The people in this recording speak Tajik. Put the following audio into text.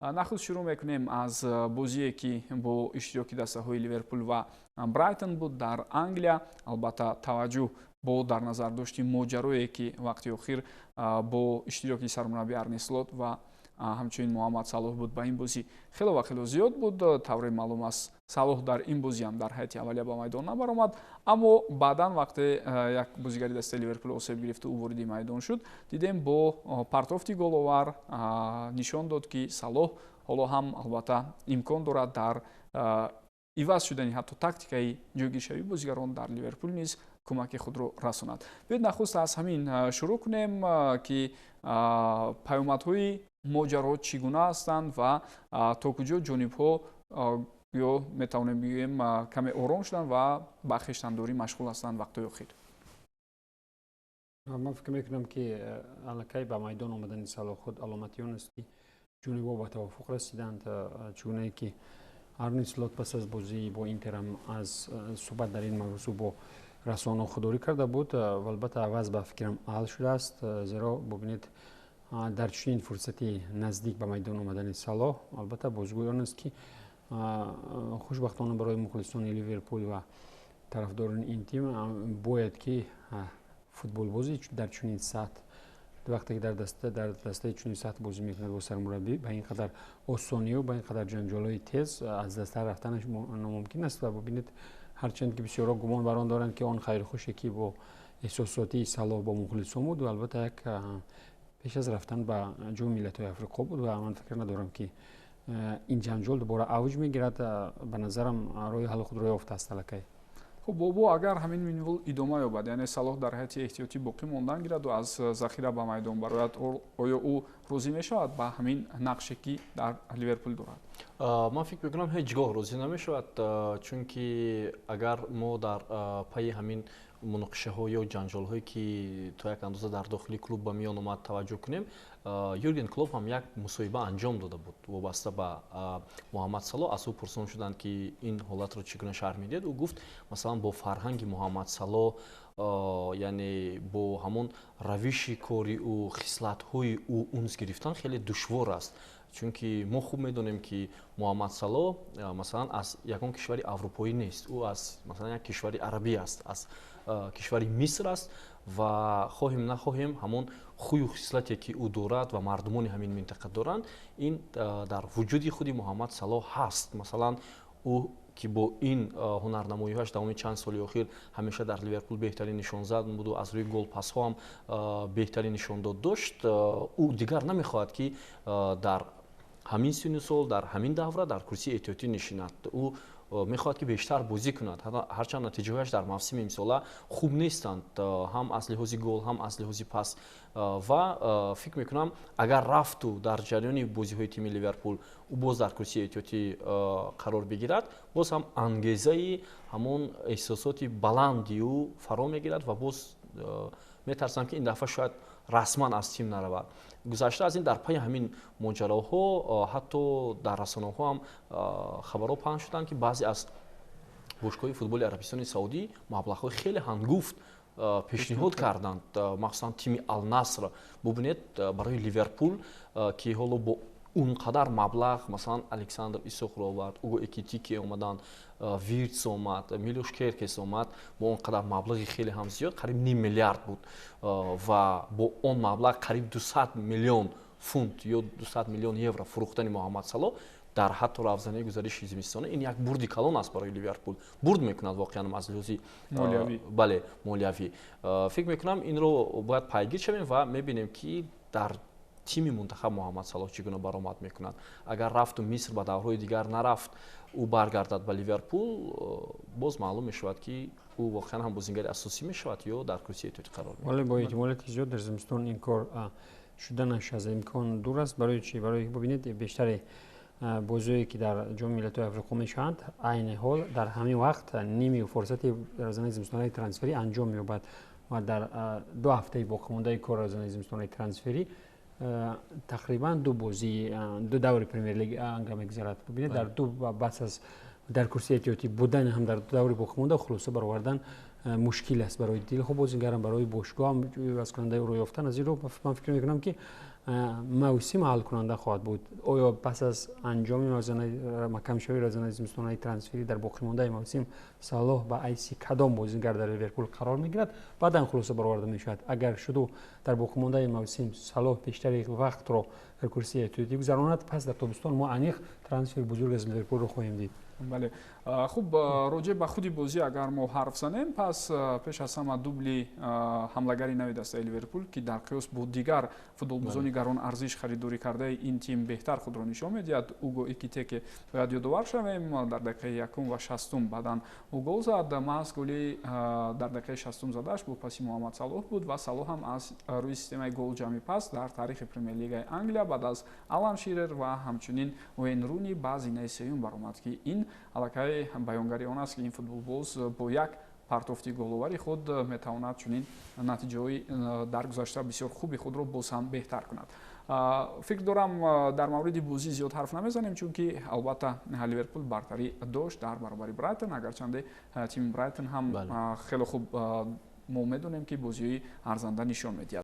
Нахуст шурӯъ мекунем аз бозие, ки бо иштироки дастаҳои Ливерпул ва Брайтон буд дар Англия. Албатта, таваҷҷӯҳ бо дар назар дошти моҷарое, ки вақти охир бо иштироки сармурабби Арне Слот ва ҳамчунин Муҳаммад Салоҳ буд, ба ин бозӣ хело ва хело зиёд буд. Тавре маълум аст, Салоҳ дар ин бозиам дар ҳайати аввалия ба майдон набаромад, аммо баъдан, вақте як бозигари дастаи Ливерпул осеб гирифту ӯ вориди майдон шуд, дидем, бо партофти головар нишон дод, ки Салоҳ ҳоло ҳам, албатта, имкон дорад дар иваз шудани ҳатто тактикаи ҷойгиршавии бозигарон дар Ливерпул низ кӯмаки худро расонад. Биёед, нахуст аз ҳамин шурӯъ кунем, ки паёмадҳои моҷаро чӣ гуна ҳастанд ва то куҷо ҷонибҳо, ё метавонем бигӯем, каме ором шуданд ва ба хештандорӣ машғул ҳастанд вақтҳои охир. Ман фикр мекунам, ки аллакай ба майдон омадани Салоҳ худ аломати он аст, ки ҷонибҳо ба тавофуқ расиданд. Чунае ки Арни Слот пас аз бозӣ бо Интерам аз суҳбат дар ин мавзӯъ бо расонаҳо худдорӣ карда буд ва албатта вазъ, ба фикрам, ҳал шудааст, зеро бубинед, дар чунин фурсати наздик ба майдон омадани Салоҳ, албатта, бозгӯи он аст, ки хушбахтона барои мухлисони Ливерпул ва тарафдорони ин тим бояд ки футболбозӣ дар чунин сатҳ, вақте ки дар дастаи чунин сатҳ бозӣ мекунад бо сармураббӣ, ба ин қадар осонию ба ин қадар ҷанҷолҳои тез аз даста рафтанаш номумкин аст. Ва бубинед, ҳарчанд ки бисёрҳо гумон бар он доранд, ки он хайрхуше, ки бо эҳсосотии Салоҳ бо мухлисон буд, ва албатта як пеш аз рафтан ба Ҷоми миллатҳои Африқо буд ва ман фикр надорам, ки ин ҷанҷол дубора авҷ мегирад. Ба назарам, роҳи ҳалли худро ёфтааст аллакай. Хуб, бобо, агар ҳамин минвол идома ёбад, яъне Салоҳ дар ҳайати эҳтиётӣ боқӣ мондан гирад аз захира ба майдон барояд, оё ӯ розӣ мешавад ба ҳамин нақше, ки дар Ливерпул дорад? Ман фикр мекунам, ҳеҷ гоҳ розӣ намешавад, чунки агар мо дар пайи ҳамин муноқишаҳо ё ҷанҷолҳое, ки то як андоза дар дохили клуб ба миён омад, таваҷҷӯҳ кунем, Юрген Клоп ҳам як мусоҳиба анҷом дода буд вобаста ба Муҳаммад Салоҳ. Аз ӯ пурсон шуданд, ки ин ҳолатро чӣ гуна шарҳ медиҳад. Ӯ гуфт, масалан, бо фарҳанги Муҳаммад Салоҳ, яъне бо ҳамон равиши кори ӯ, хислатҳои ӯ унс гирифтан хеле душвор аст, чунки мо хуб медонем, ки Муҳаммад Салоҳ, масалан, аз ягон кишвари аврупоӣ нест, ӯ аз, масалан, як кишвари арабӣ аст, аз кишвари Миср аст ва хоҳем нахоҳем, ҳамон хую хислате, ки ӯ дорад ва мардумони ҳамин минтақа доранд, ин дар вуҷуди худи Муҳаммад Салоҳ ҳаст. Масалан, ӯ ки бо ин ҳунарнамоиҳояш давоми чанд соли охир ҳамеша дар Ливерпул беҳтарин нишонзад буду аз рӯи голпасҳо ҳам беҳтарин нишондод дошт, ӯ дигар намехоҳад, ки дар ҳамин синну сол, дар ҳамин давра дар курсии эҳтиётӣ нишинад. Ӯ мехоҳад, ки бештар бозӣ кунад, ҳарчанд натиҷаҳояш дар мавсими имсола хуб нестанд, ҳам аз лиҳози гол, ҳам аз лиҳози пас. Ва фикр мекунам, агар рафту дар ҷараёни бозиҳои тими Ливерпул ӯ боз дар курсии эҳтиётӣ қарор бигирад, боз ҳам ангезаи ҳамон эҳсосоти баланди ӯ фаро мегирад ва боз метарсам, ки ин дафъа шояд расман аз тим наравад. Гузашта аз ин, дар пайи ҳамин моҷароҳо ҳатто дар расонаҳо ҳам хабарҳо паҳн шуданд, ки баъзе аз бошгоҳи футболи Арабистони Саудӣ маблағҳои хеле ҳангуфт пешниҳод карданд, махсусан тими Алнаср. Бубинед, барои Ливерпул, ки ҳоло бо он қадар маблағ, масалан, Александр Исоқро овард, Уго Экитике омаданд, Виртс омад, Милош Керкес омад, бо он қадар маблағи хеле ҳам зиёд, қариб ним миллиард буд, ва бо он маблағ қариб 200 миллион фунт ё 200 миллион евро фурӯхтани Муҳаммад Салоҳ дар ҳатто равзанаи гузариши зимистона, ин як бурди калон аст барои Ливерпул. Бурд мекунад воқеан аз лиҳози, бале, молиявӣ. Фикр мекунам, инро бояд пайгир шавем ва мебинем, ки дар тими мунтахаб Муҳаммад Салоҳ чӣ гуна баромад мекунад. Агар рафту Миср ба даврҳои дигар нарафт, ӯ баргардад ба Ливерпул, боз маълум мешавад, ки ӯ воқеан ҳам бозингари асосӣ мешавад ё дар курсии эҳтиётӣ қарор. Вале бо эҳтимолияти зиёд дар зимистон ин кор шуданаш аз имкон дур аст. Барои чӣ? Барои бубинед, бештари бозиҳое, ки дар Ҷоми миллатҳои Африқо мешаванд, айни ҳол дар ҳамин вақт ними фурсати равзанаи зимистонаи трансферӣ анҷом меёбад ва дар 2 ҳафтаи боқимондаи кори равзанаи зимистонаи трансферӣ тақрибан ду бозии ду даври Премер-лиги Англия мегузарад. Бубинед, дар ду бас аз дар курсии эҳтиётӣ будан ҳам дар даври боқимонда хулоса баровардан мушкил аст барои дилхо бозигарам, барои бошгоҳам ивазкунандаи ӯро ёфтан. Аз ин рӯ ман фикр мекунам, ки Мавсим ҳалкунанда хоҳад буд. Оё пас аз анҷоми маҳкамшавии равзанаи зимистонаи трансферӣ дар боқимондаи мавсим Салоҳ ба ҳайси кадом бозингар дар Ливерпул қарор мегирад, баъдан хулоса бароварда мешавад. Агар шуду дар боқимондаи мавсим Салоҳ бештари вақтро дар курсии эҳтиётӣ гузаронад, пас дар тобистон мо аниқ трансфери бузург аз Ливерпулро хоҳем дид. Бале, хуб, роҷеъ ба худи бозӣ агар мо ҳарф занем, пас пеш аз ҳама дубли ҳамлагари нави дастаи Ливерпул, ки дар қиёс бо дигар футболбозони гарон арзиш харидорӣ кардаи ин тим беҳтар худро нишон медиҳад, Уго Экитеке, бояд ёдовар шавем, дар дақиқаи якум ва 60-ум баъдан ӯ гол зад. Маҳз голи дар дақиқаи 60-ум задааш бо паси Муҳаммад Салоҳ буд ва Салоҳ ҳам аз рӯи системаи гол ҷамъи пас дар таърихи Премер-лигаи Англия баъд аз Алан Ширер ва ҳамчунин Уэйн Руни ба зинаи сеюм баромад, ки ин аллакай баёнгари он аст, ки ин футболбоз бо як партофти головари худ метавонад чунин натиҷаҳои дар гузашта бисёр хуби худро боз ҳам беҳтар кунад. Фикр дорам, дар мавриди бозӣ зиёд ҳарф намезанем, чунки албатта Ливерпул бартарӣ дошт дар баробари Брайтон, агарчанде тими Брайтон ҳам хеле хуб, мо медонем, ки бозиҳои арзанда нишон медиҳад.